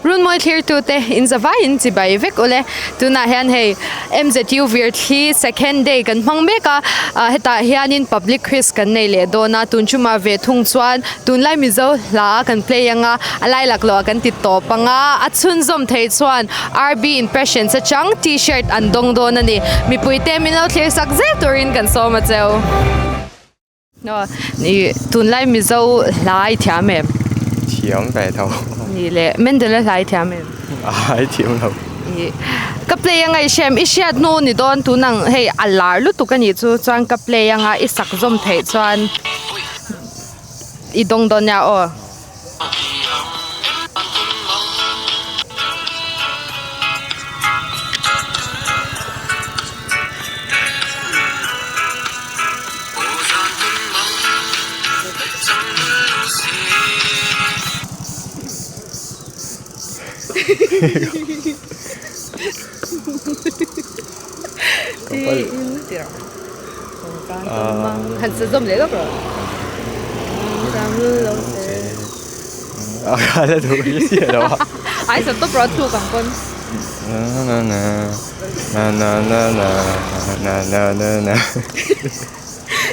Runmawi thlirtute in zavaiin chibai vek ule. Tunah hian hei MZU Virthli second day kan hmang mek a, hetah hianin public quiz kan nei leh dawn a, tun chumah ve thung chuan tunlai Mizo hla kan play anga a lai laklawh ah kan ti tawp anga a chhunzawm thei chuan RB Impressions atang t-shirt an dawng dawn a ni. Mipuite min lo thlir sak zel turin kan sawm a cheu. Ih tunlai Mizo hla i thiam em? Thiam ve tho. Ni leh Mendela hla i thiam em? A i thiam lo. Ih ka play anga i hriam i hriat hnu ni dawn tun ang hei a lar lutuk a nih chu chuan ka play anga i sak zawm theih chuan i dawng dawn nia aw. Han sa zawm leh lawk rawh. Ai sa tawp rawh a thluk ang pawn.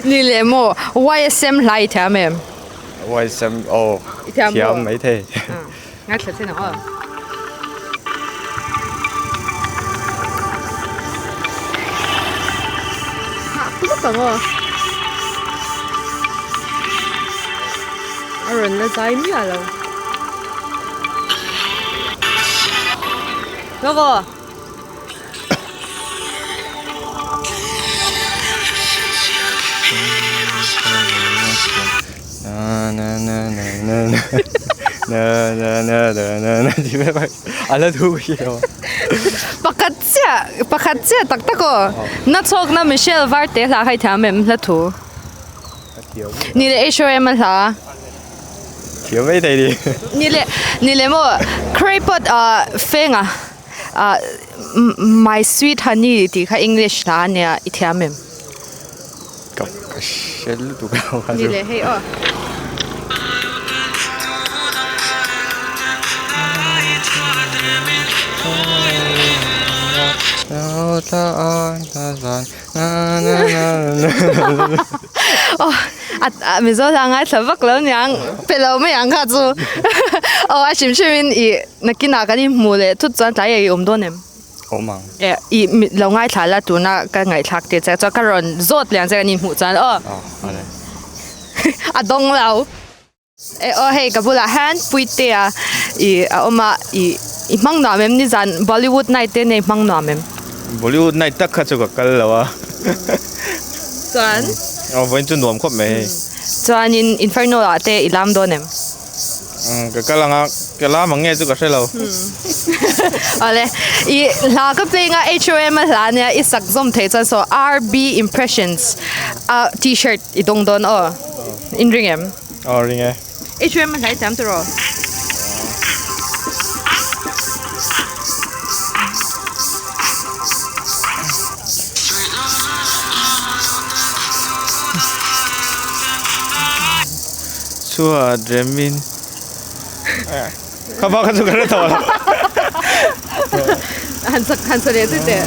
Ni leh maw YSM hla i thiam em? YSM aw thiam maithei. Ngaithla che ang aw. Hah vak ang aw. A rawn la zai miah lo. Lawk aw. Pakhat chiah pakhat chiah tak tak aw na chhawk na Michelle Varte hla kha i thiam em hla thu ni leh H.O.M a hla thiam mai thei ni ni leh ni leh maw Craypot ah feng ah ah my sweet honey tih kha English hla ania i thiam em. Ka ka hre lutuk lo a Ni leh hei aw. Aw a Mizo hla ngaithla vak lo niang pe lo mai ang kha chu aw a hrim hrim in ih nakinah kan inhmuh leh thut chuan tlai ah i awm dawn em? Awm ang. Eh i lo ngaithla la tuna ka ngaihthlak tir che chuan ka rawn zawt lian che kan inhmuh chuan aw. Aw ale. A dawng lo. Eh aw hei ka bulah hian Puitea i a awm a i i hmang nuam em nizan Bollywood night te nei hmang nuam em? Bollywood night tak kha chu ka kal lo a. Chuan? Aw vawiin chu nuam khawp mai hei. Chuanin Inferno ah te i lam dawn em? Ka kal ang a, ka lam ang nge chu ka hre lo. Awle, i hla ka play nga HOM a hla nia i sak zawm thei chuan saw RB Impressions a t-shirt i dawng dawn aw. In ring em? Aw ring e. HOM a hla i thiam tawh rawh. Chua Dremin Kha bak kha chu ka hre tawh lo. Han sak han sa leh chu teh.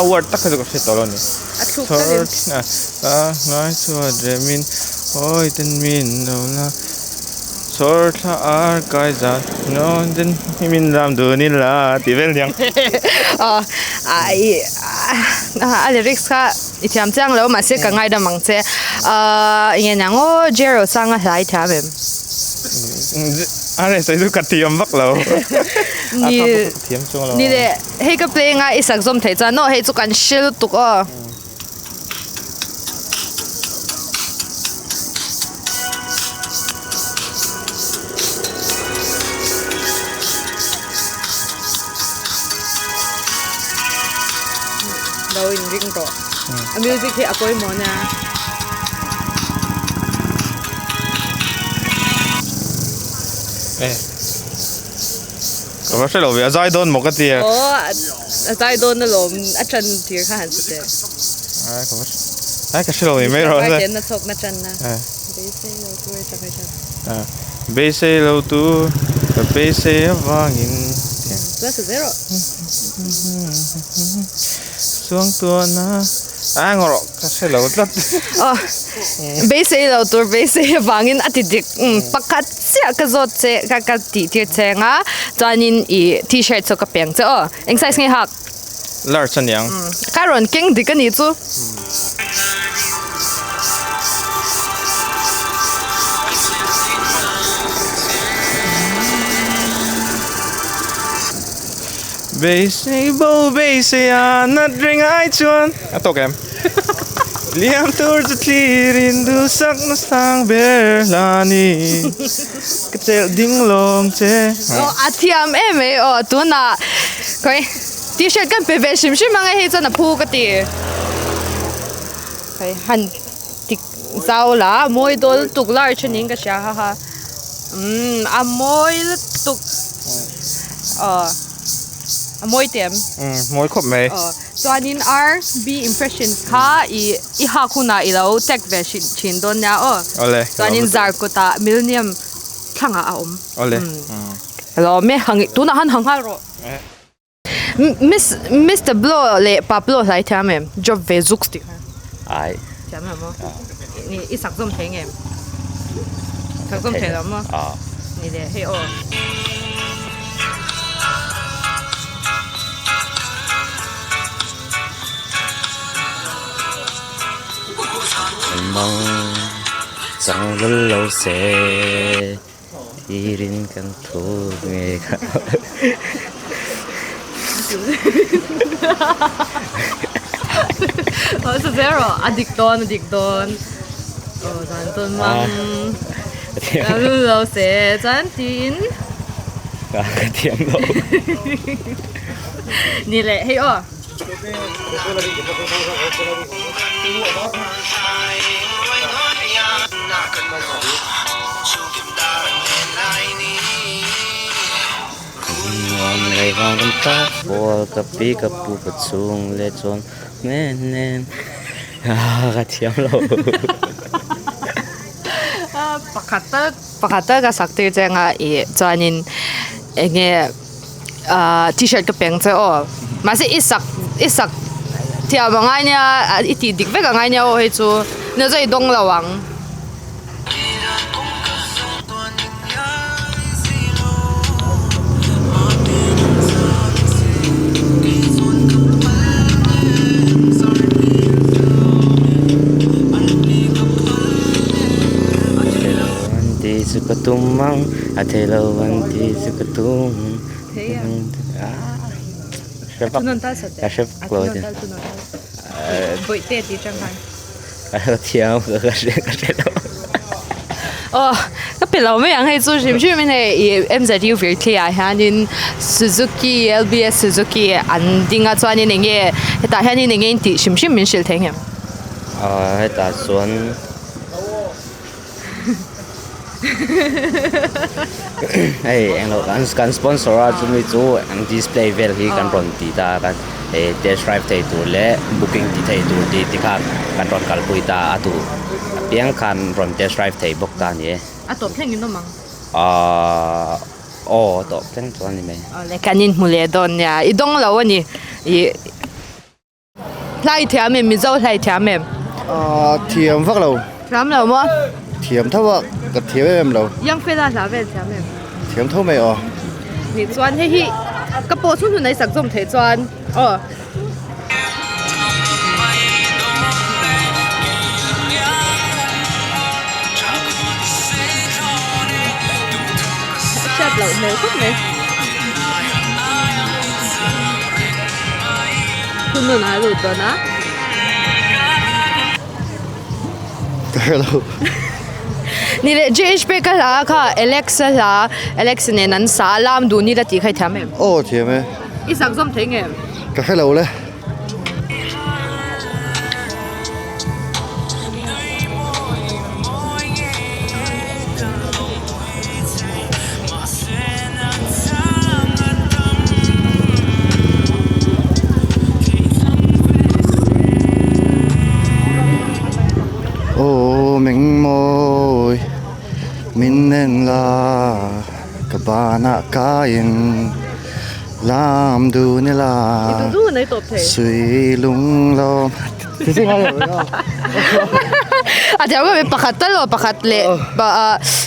A word tak kha chu ka hre tawh lo a ni. A thluk takin. Ngai chua Dremin awi ten min lo la Chhawr thla ar kai zan nawn den hi min ram dun ila tih vel niang. Aw ai a lyrics kha i thiam chiang lo mahse ka ngaidam ang che ahh enge niang aw Jero Sanga hla i thiam em? A reh sawi chu ka thiam vak lo. Ni ni leh hei ka play anga i sak zawm theih chuan aw hei chu kan hre lutuk aw. Lo in ring tawh a music hi a pawimawh nia. Ka va hre lo ve a zai dawn maw ka ti a. Aw a zai dawn alawm a tan tir kha han hre teh. Ai ka va ai ka hre lo ni mai rawh se. Na chhawk na tan na. Beisei lo tur e chak e chak. Beisei lo tur ka beisei avangin. Chuan sa zel rawh. Suangtuahna a ngawrh ka hre lo tlat. Aw beisei lo tur beisei avangin a ti dik pakhat chiah ka zawt che ka ka tih tir che ang a chuanin ih t-shirt chu ka peng che aw eng size nge hak? Large a niang. Ka rawn keng dik a nih chu. Beisei bo beisei a nat reng ai chuan a tawk em? Liam tur chu thlir in duhsak na sang ber hla ni ka chelh ding lawng che. Aw a thiam em mai aw tunah khawi t-shirt kan pe ve hrim hrim ang e hei chuan a phu ka ti. Khawi han tik zau la mawi dawl lutuk large a niin ka hria ha ha. Umm a mawi lutuk aw a mawi teh em? Umm mawi khawp mai. Aw chuanin RB impressions kha i i hak hunah i lo tag ve hrin thin dawn nia aw. Awle. Chuanin zarkawtah millennium thlangah a awm. Awle. Lawm e hang tunah han ha nghal rawh. Miss Mister Blow leh Pablo hlai thiam em? Job ve zuks tih kha. Ai. Thiam em maw? Ni i sak zawm thei ngem? Sak zawm thei lo maw? Ah. Ni le hei aw. Mang chang lal lo se. Tirin kan thu nge kha. Aw sa zel rawh a dik dawn a dik dawn aw zan tawn mang ka lu lo se chuan tiin ka thiam lo ni leh hei aw. Ka pi ka pu ka chhung leh chuan nen nen ka thiam lo. Pakhat tal pakhat tal ka sak tir che anga ih chuanin eng nge. Ahh t-shirt ka peng che aw mahse i sak i sak thiam a ngai nia i tih dik vek a ngai nia aw hei chu na zai dawng lo ang. Ka tum ang a thei lo ang tih chu ka tum a hre vak lo a thiam ka hre lo aw ka pe lo mai ang hei chu hrim hrim in hei ih M_Z_U virthli ah hianin Suzuki L_B_S Suzuki an ding a chuanin eng nge hetah hianin eng nge in tih hrim hrim min hrilh thei ang em hetah chuan. Hei englo kan kan sponsor a chumi chu an display vel hi kan rawn ti ta a kan eh test drive thei tur leh booking ti thei tur tih te khan kan rawn kalpui ta a duh apiang khan rawn test drive thei bawk ta a ni e. A tawp thleng in awm ang. Ahh aw a tawp thleng chuan a ni mai. Awle kan inhmu leh dawn nia i dawng lo a ni ih. Hlai thiam em Mizo hlai thiam em? Ahh thiam vak lo. Thiam lo maw? Thiam tho a, ka thiam em em lo. Young fella hla vel thiam em? Thiam tho mai aw. Nih chuan hei hi ka pawh chhun hun a i sak zawm theih chuan aw. Hriat loh hmel khawp mai. Thunun a lut dawn a. Ka hre lo. Ni leh JHP ka hla kha Alex a hla Alex nen an sa a lam dun ila tih kha i thiam em? Aw thiam e. I sak zawm thei nge? Ka hre lo le. Aw meng maw. la ka banah kaiin lam dun ila sui lung lawm A thiam ka pakhat tal aw pakhat leh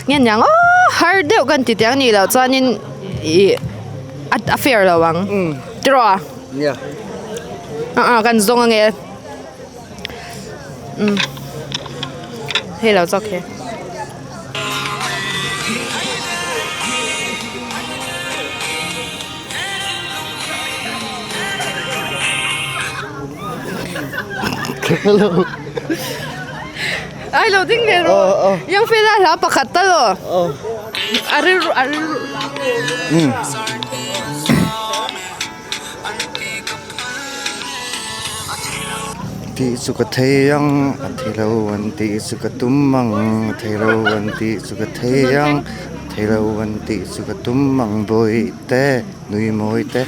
nge niang aw har deuh kan ti tiang nih loh chuanin ih a fair lo ang tiraw a a kan zawng ange. Um hei lo chawk hi. Ai lo ding leh rawh. Yang fela hla pakhat tal aw. A rilru a rilru. Tih chu ka thei ang a thei lo an tih chu ka tum ang a thei lo an tih chu ka thei ang a thei lo an tih chu ka tum ang bawihte nui mawi te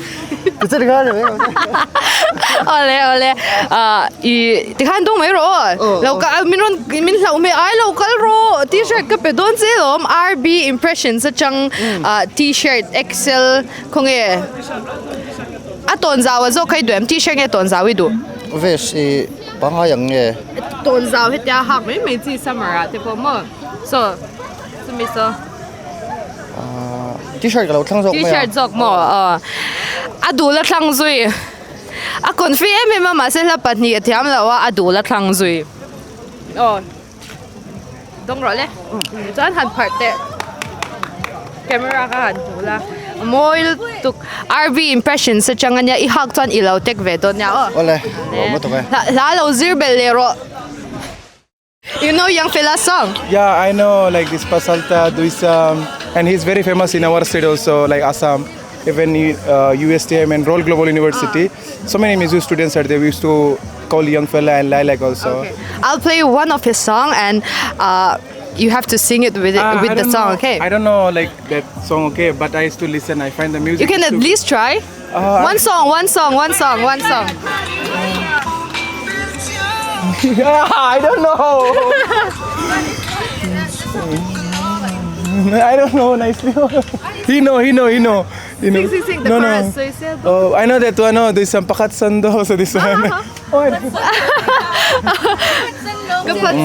Awle awle ah ih tikhan dawng mai rawh aw lo kal min rawn min hlauh hmel ai lo kal rawh t-shirt ka pe dawn che alawm RB impressions atang ah t-shirt XL Khawnge a tawn zau a zawk kha i duh em t-shirt nge tawn zau i duh? Vest i pangngai ang nge? Tawn zau hetia hak mai mai chi summer ah te pawh maw saw chumi saw Ahh t-shirt ka lo thlang zawk mai a. T-shirt zawk maw aw a duh la thlang zui a confi em em a mahse hla pahnih a thiam lo a a duh la thlang zui aw. Dawng rawh le. Chuan han pharh teh. Camera kha han hmuh la. Mawi lutuk. RV impressions atang ania i hak chuan i lo tek ve dawn nia aw. Awle, rawh maw tuk e. Hla lo zir belh leh rawh. You know Young Fela song? Yeah, I know like this Pasalta, Duisam and he's very famous in our state also like Assam. Even uh, USTM and Royal Global University. So many Mizu students are there. We used to call Young Fella and Lilac also. Okay. I'll play one of his song and uh, you have to sing it with uh, with the song, know, okay? I don't know like that song, okay, but I used to listen. I find the music. You can at least try. Uh, one song, one song, one song, one song. yeah, I don't know. I don't know nicely. he know, he know, he know. He know. Sing, sing, sing. The no, chorus. No. Oh, I know that one. Oh, there's some pakat sando. So this one. Oh, I know. Kapag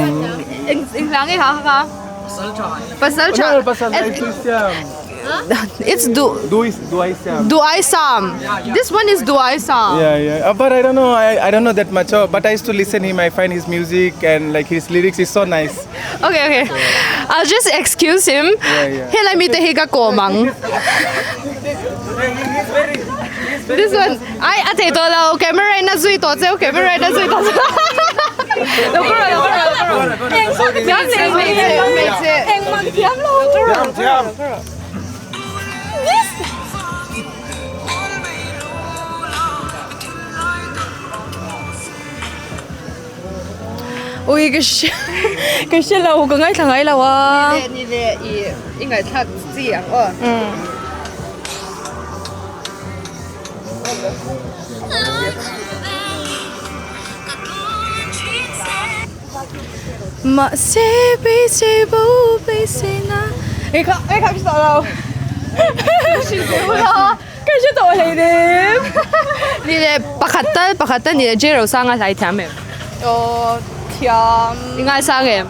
eng lang eh ha ka. Pasal cha. No, pasal It's do Do do I sam. Do I sam. This one is do I sam. Yeah, yeah. But I don't know. I, I don't know that much. Oh, but I used to listen him. I find his music and like his lyrics is so nice. Okay, okay. I'll just excuse him. Yeah, yeah. Helai mi te hi ka kawm ang. This one, ai a thei tawh lo. Camera in a zui tawh cheu, camera in a zui tawh cheu. Lo kawr rawh, lo kawr rawh, lo kawr rawh. Thiam leh hmeichhe, hmeichhe. Engmah thiam lo. Thiam, thiam. Ui ka hre ka hre lo ka ngaithla ngai lo a. Ni leh ni leh i i ngaihthlak chi ang aw. Mahse beisei bo beisei na Ei kha ei kha ka hre tawh lo. Ka hre tawh hleinem. Ni leh pakhat tal pakhat tal ni leh J Rosanga hlai thiam em? Aw thiam. I ngaisang em?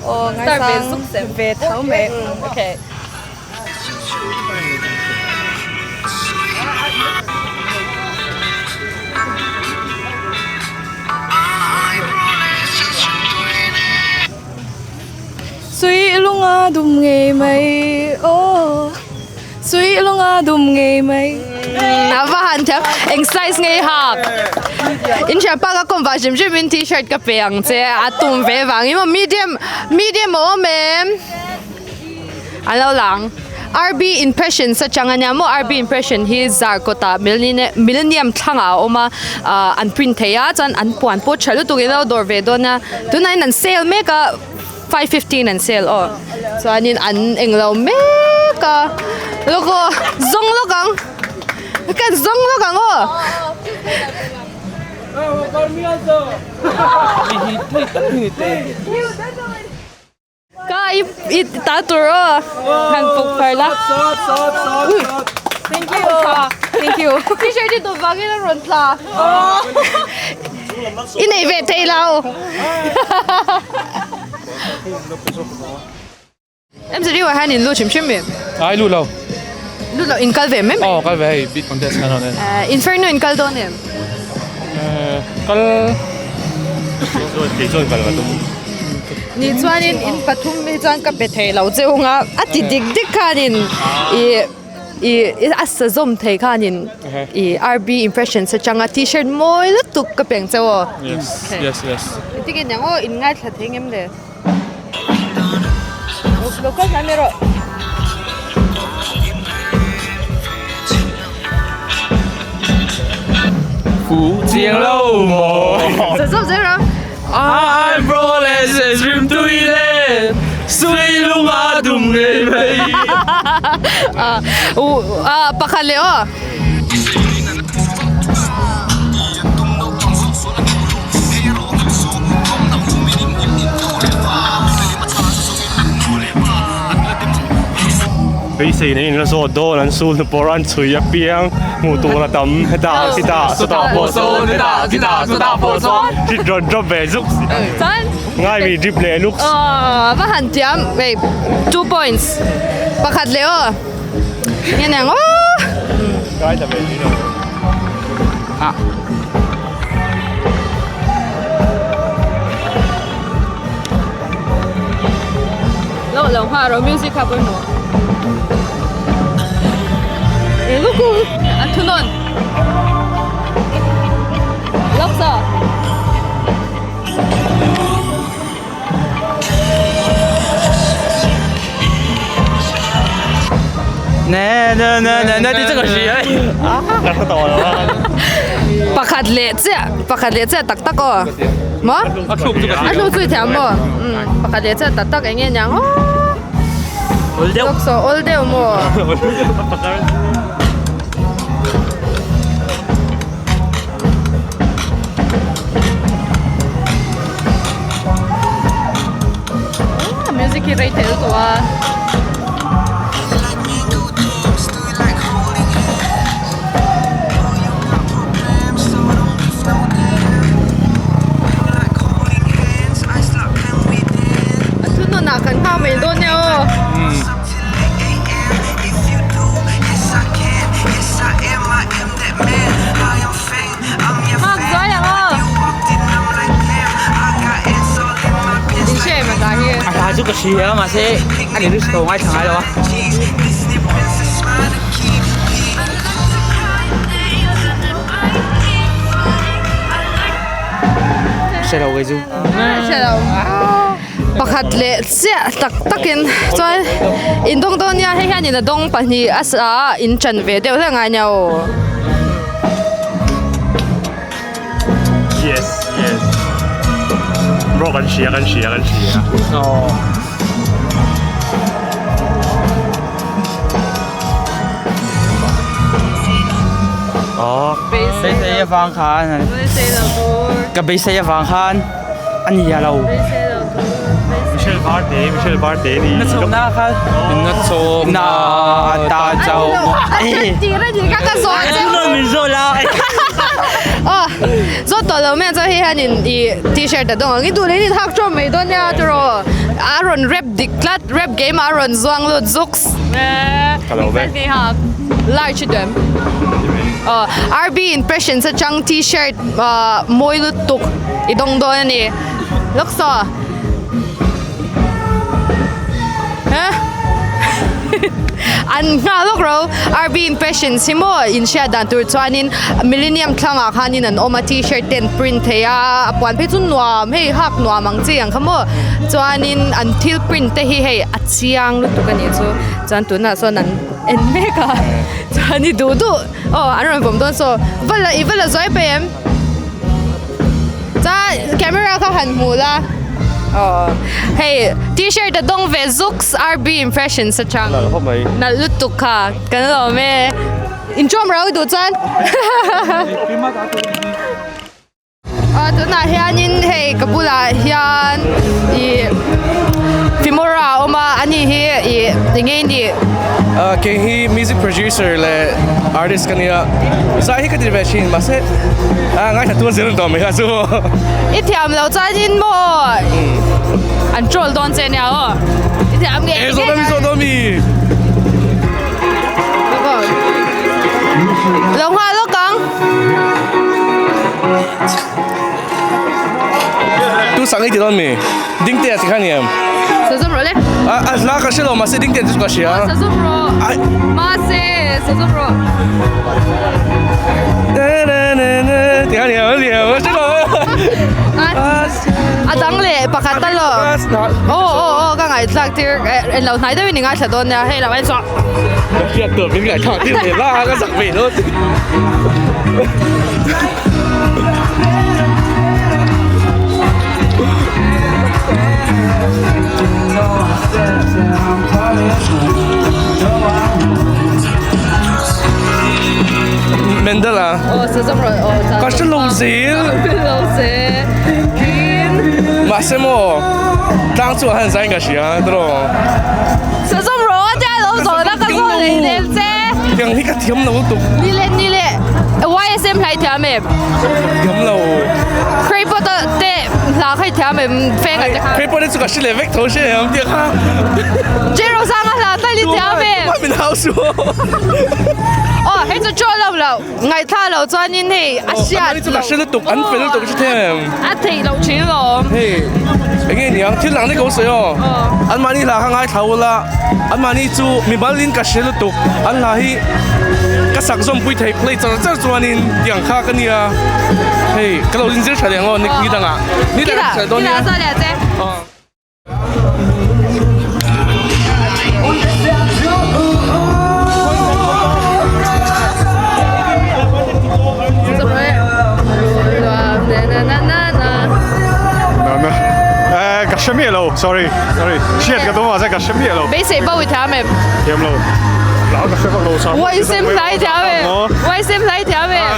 Aw ngaisang ve tho mai. Okay. Sui lunga dum ngei mai aw Sui lunga dum ngei mai. A va han thiam eng size ngei hak in thianpa ka kawm vah hrim hrim in t-shirt ka pe ang che a tum ve vangin maw medium medium a awm em an lo lang RB impressions atang ania maw RB impression hi zarkawt ah millennium thlangah a awm a ah an print thei a chuan an puan pawh tha lutuk in a lo dawr ve dawn a tunah hian an sale mek a. 5:15 an sale aw chuanin an englo mek a lawk aw zawng lawk ang kan zawng lawk ang aw. Ka i i ta tur aw han puk phar la. Thank you. Thank you. T-shirt i duh vangin a rawn tla. I nei ve thei lo. MZU ah hian in lut hrim hrim em? Ai lut lo. Lut lo in kal ve mai mai. Aw kal ve hei big contest kan rawn en. Inferno in kal dawn em? Kal Kei chuan kal ka tum. Ni chuanin in pathum hi chuan ka pe thei lo che ung a, a ti dik dik khanin i i a sa zawm thei khanin i RB impressions atanga t-shirt mawi lutuk ka peng cheu aw. Yes yes yes. Engtin nge niang aw in ngaithla thei ngem le? Lo kal hnai mai rawh. Fu chiang lo maw. Zat zawk zel rawh. I'm flawless as rim tui le sui lunga dum ngei mai. Pakhat leh aw. Beisei nei in la zawt dawn an sul hnu pawr an chhui apiang hmuh tur a tam hetah khitah chutah pawh sawn hetah khitah chutah pawh sawn drip rawn drop ve zuk ngai mi drip leh luks. Aw va han tiam hei 2 points pakhat leh aw. Nge niang aw. Ngaithla ve thin aw. Ah. Lo lo ha ro music kha pawimawh. E luku a thu nawn. Lok sa. Pakhat leh chiah pakhat leh chiah tak tak aw maw a thluk chu i thiam maw pakhat leh chiah tak tak eng nge niang aw awl deuh maw. Music hi rei tel tawh a. A thununah kan nghak mai dawn nia aw. Nghak zuai ang aw. In hre em ata hi? A hla chu ka hria a mahse a lyrics ka lo ngaithla ngai lo a. Hre lo kei chu. Hre lo. Pakhat leh chiah tak takin chuan in dawng dawn nia hei hianin a dawng pahnih a sa a in chan ve deuh hlek ngai nia aw. Yes yes bro kan hria kan hria kan hria. Aww. Aww. Beisei avang khan. Beisei lo tur. Ka beisei avang khan. A ni a lo. Michelle Varte, Michelle Varte ni. Na chho na kha. Na chho na ta chau. Tira ni ka ka zo che. No min zo la. Oh, zo to lo men cho hi hanin i t-shirt a dong ang i du le ni thak tro mai don nia tro. A ron rap dik tlat rap game a ron zuang lut zuks. Ka lo ve. Large dem. Oh, RB impressions atang t-shirt mawi lutuk i dawng dawn a ni lawk saw eh an nghah lawk ro RB impressions hi maw in hriat dan tur chuanin millennium thlangah khanin an awm a t-shirt te an print thei a a puan phei chu nuam hei hak nuam ang chi ang kha maw chuanin an thil print te hi hei a chiang lutuk a nih chu chuan tunah sawn an en mek a chuan i duh duh. Aw an rawn vawm dawn saw va la i va la zuai paih em chuan camera kha han hmuh la aw hei t-shirt a dawng ve zuks RB impressions atang Nalh khawp mai nalh lutuk kha kan lawm e inṭawm rau duh chuan. Aw tunah hianin hei ka bulah hian ih Fimora a awm a ani hi ih eng nge nih? Kei hi music producer leh artist ka nia zai hi ka ti ve thin mahse ngaithla tu a zir tawh mai kha chu. I thiam lo chuanin maw an troll dawn che nia aw i thiam nge nge zawh zawh dawn mi. Lo nghah lawk ang. Tu sang i ti dawn mi? Dingtea ti kha ni em? Sazawm rawh le. A a hla ka hre lo mahse Dingtea chu ka hria. Sazawm rawh. Mahse sazawm rawh. Ti kha ni em? Ni em? Hre lo. A dang leh pakhat a lo. Aw aw aw ka ngaihthlak tir en lo hnai deuhin i ngaithla dawn nia hei lo en chhuah. Ka hriat tur min ngaihthlak tir ve la ka zak ve lo. Mendala. Ka hre lo zel. Mahse maw tlang chu han zai ka hria tiraw. Tiang hi ka thiam lo lutuk. Ni le ni le YSM hlai thiam em? Thiam lo. Craypot te hla khai thiam em feng te kha. Craypot chu ka hre leh vek tho hre em tiang kha. Jero sanga hla tal i thiam em? Tumah min hau su. Oh hei chu chaw lo lo ngaithla lo chuanin hei a hriat lo. Ka hre lutuk an fel lutuk hre thiam em? A theih loh thin lawm. Hei enge niang thil dang te ko sawi aw. An mahni hla kha ngaithla ula an mahni chu mimal in ka hre lutuk an hla hi ka sak zawmpui thei play char char chuanin tiang kha ka nia hei ka lo inzir tha leh ang aw ni dangah ni dangah ka sawi dawn nia. Ka hre miah lo sorry sorry hriat ka tum a mahse ka hre miah lo. Beisei bo i thiam em? Thiam lo. Lau ka hre vak lo sa. YSM hlai thiam em? YSM hlai thiam em?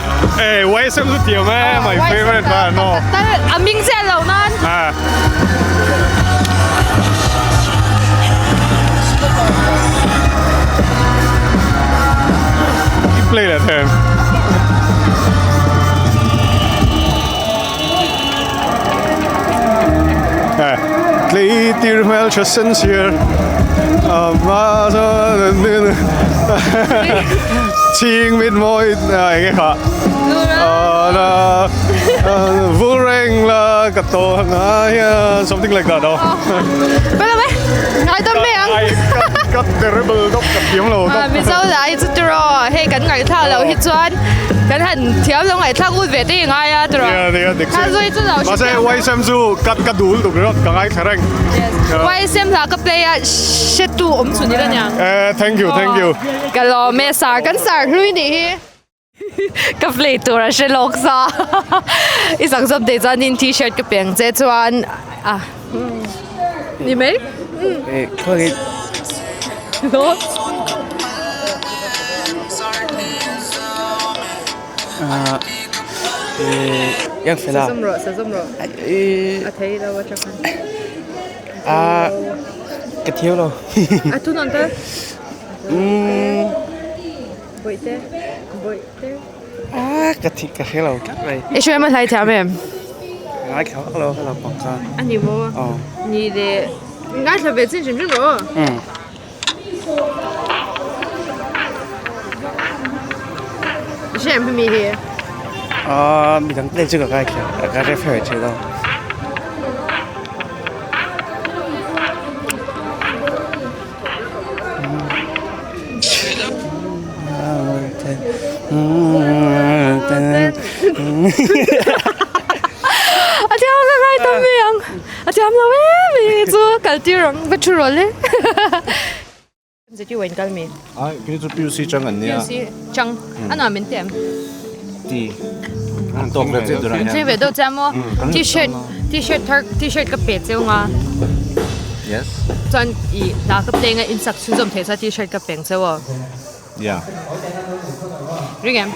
Eh YSM chu thiam e my favorite ba no. A ming chiah lo nan. I play leh them. Tleitir hmeltha sen sir chhing mit mawi eng nge kha vul reng la ka tawn ah hian something like that aw. Bala mai ngai dawm mai ang. Ka terrible dawk ka thiam lo dawk. Mizo lah hi chu tiraw hei kan ngaihthlak loh hi chuan kan han thiam lo ngaihthlak ut ve te i ngai a tiraw. Nia nia dik chu. Zui chu lo Mahse YSM chu ka ka dul tuk ringawt ka ngaithla reng. Yes. YSM hla ka play a hretu awm chhun ila nia. Eh thank you thank you. Ka lawm e sar kan sar hlui nih hi. Ka play tur a hre lawk sa. I sak zawm thei chuan in t-shirt ka peng che chuan a ni mai. Eh khawi Yang fela. Sazawm rawh sazawm rawh. A thei lo a tha khan. A ka thiam lo. A tu nawn ta. Bawihte bawihte. A ka thi ka hre lo tlat mai. I hre em a hlai thiam em? Ngai thiam vak lo ka lo pawng kha. A ni maw? Aw. Ni le ngaithla ve chin hrim hrim rawh. Um. I hre em hemi hi? Aaa midang te chu ka ngaithla ka refer thin a. A thiam ka ngai ta mai ang a thiam lo em em chu kal tir ang va thu rawh le Zeti wain kal mi Ai kei chu PUC chang an nia PUC chang a nuam min ti em Ti an tawk ve che tur a An ve deuh che maw T-shirt T-shirt thar T-shirt ka pe cheu nga Yes Chuan i hla ka play nga in sak chhunzawm theih chuan T-shirt ka peng cheu aw Yeah Ring em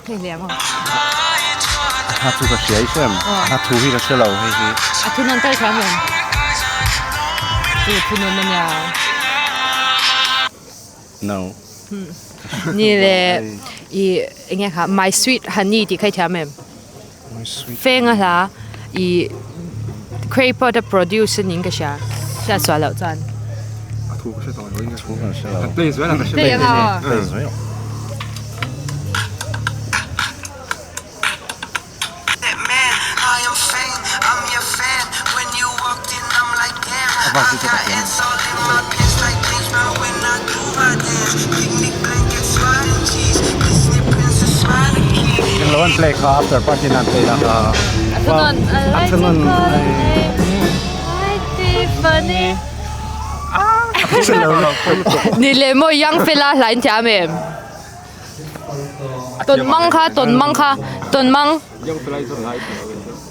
Play leh ang aw. A hla chu ka hria i hria em? A hla thu hi ka hre lo hei hi. A thu nawn tal hram em? Chu thu nawn a nia. No. Ni le i eng nge kha My Sweet Honey tih kha i thiam em? My Sweet Feng a hla i Craypot a produce a niin ka hria. Hriat suah loh chuan. A thu ka hre tawh lo in ka Thu kan hre lo. Kan play zual ang ka hre Play ang aw. Play zual. Englo an play kha after party nan play la kha. Afternoon, I like to call your name, my Tiffany. Ni leh maw young fella hlain thiam em? Tawn mang kha tawn mang kha tawn mang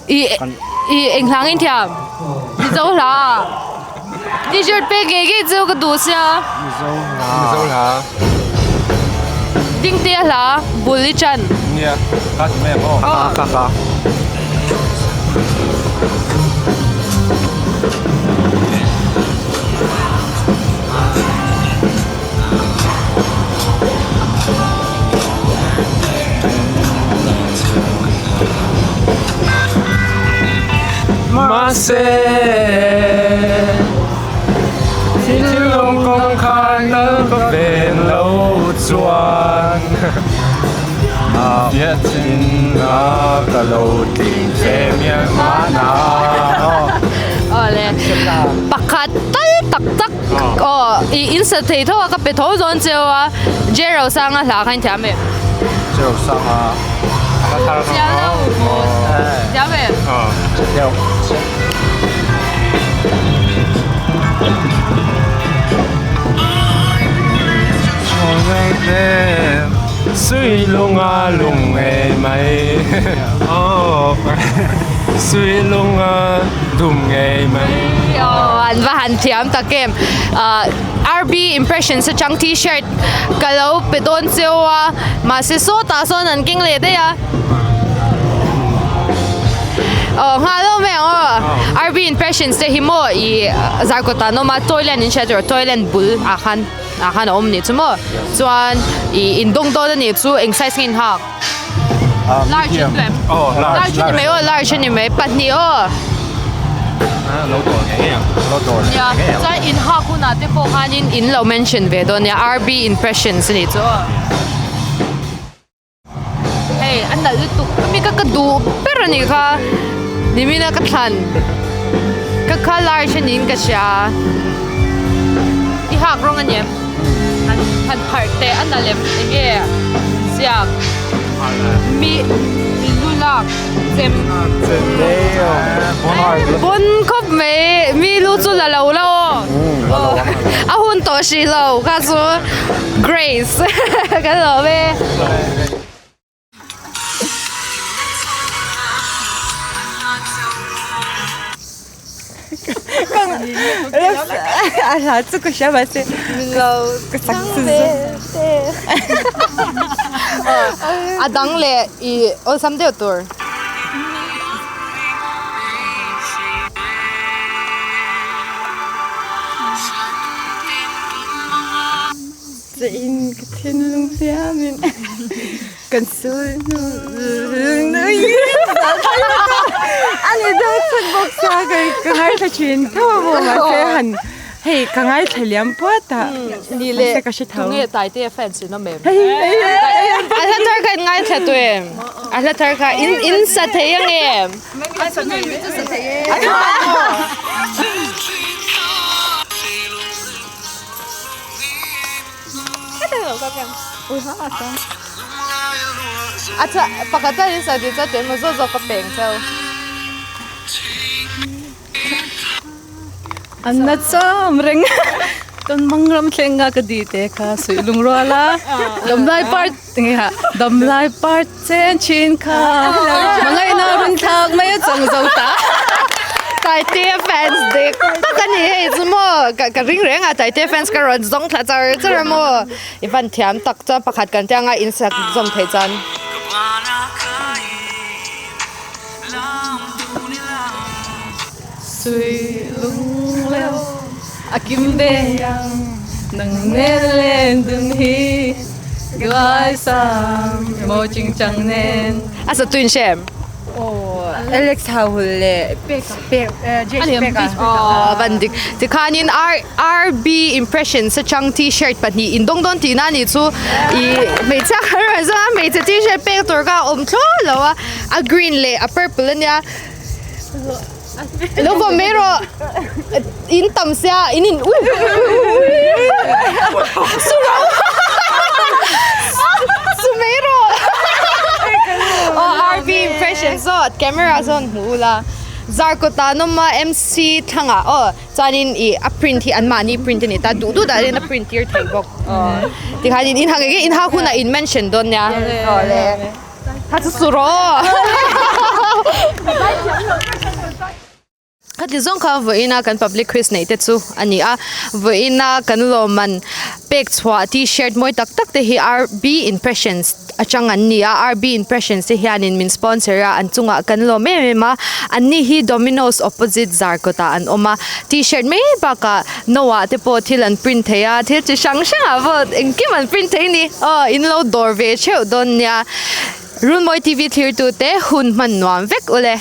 i i eng hlang in thiam Mizo hla t-shirt pek ngei ngei chu ka duh sia Mizo hla Mizo hla ding te a hla bul i chan nia kha ti mai ang aw kha kha Mahse thinlung kawngkhar nal ka ven lo chuan fiah chin a ka lo tling che mial mahna. Awle pakhat tal tak tak Aw i in sa thei tho a ka pe tho zawn cheu a Jero Sanga hla kha in thiam em? Jero Sanga hla thar kha Chiang lo maw thiam em? Aw Thiam. Sui lunga lung ngei mai Aw Sui lunga dum ngei mai. Aw an va han thiam tak em ah RB impressions atang t-shirt ka lo pe dawn cheu a mahse sawtah sawn an keng leh daih a aw nghal lo mai ang aw RB impressions te hi maw ih zarkawt ah an awm a toilet in hria tur toilet bul ah khan ah khan a awm anih chu maw chuan ih in dawng dawn anih chu eng size nge in hak. Large in em? Oh, large. Large ni mai aw, large ni mai. Pahnih aw. Lo dawr ngei ngei ang. Lo dawr ngei ngei ang. Chuan in hak hunah te pawh khanin in lo mention ve dawn nia. RB impressions ani chu aw. Hei, a nalh lutuk. Kami ka ka duh ber ani kha. Nimina ka thlan. Ka kha large aniin ka hria. I hak rawng ani em? Han han pharh teh a nalh em eng nge ziak mi mi lu lak chem pawn khawp mai mi lu chu la lo la aw a hun tawh hrih lo kha chu Grace kan lo awm e. A hla chu ka hria mahse ka sak chu zawk. A dang leh i awlsam deuh tur. Zein ka thinlung hliam in kan sul hnu Ani deuh chhut bawk sa ka ka ngaithla thin tho a maw mahse han hei ka ngaithla liam puat a Ni le mahse ka hre tho. Tunge Taite a fans in awm em? A hla thar kha in ngaithla tu em? A hla thar kha in in sa thei ang em? A chhuah pakhat chuan in sawi tih chuan tuemaw zawk zawk ka peng cheu. An na cham reng kan mang ram thleng a ka di te kha suih lung rual a damlai part nge ha damlai part chen thin kha hmangaihna run thlak mai a chang zo ta. Taitea fans dik tak a ni hei chu maw ka ka ring reng a Taitea fans ka rawn zawng thla char char a maw i van thiam tak chuan pakhat kan tia anga in sak zawm theih chuan. Sui lung leo a kim ve ang nang nen len dun hi duai sam mawi ching chang nen. A sa tuin hre em? Alex Hauhul leh Pek James Peka. Aw van dik. Tikhanin RB Impressions atang t-shirt pahnih in dawng dawn tihna a nih chu i hmeichhia kha rawn zawng a hmeichhe t-shirt pek tur kha a awm thlawt lo a a green leh a purple ania lo vawm mai rawh in tam sia in in ui su ro su mai rawh aw RB Impressions aw camera zawn hmuh ula Zarkawt ah an awm a MC thlangah aw. Chuanin ih a print hi anmahni print a ni ta, duh duh dah hian a print tir thei bawk. Tikhanin in ha ngei ngei in hak hunah in mention dawn nia. Kha chu su rawh. Khati zawng kha vawiina kan public quiz neih te chu a ni a, vawiina kan lawmman pek chhuah t-shirt mawi tak tak te hi RB Impressions atang an ni a, RB Impressions te hianin min sponsor a, an chungah kan lawm em em a, an ni hi Domino's opposite zar kawtah an awm a, t-shirt mai bakah no ah te pawh thil an print thei a, thil chi hrang hrangah pawh engkim an print thei a ni, aw in lo dawr ve theuh dawn nia, Runmawi TV thirtute hun hman nuam vek ule.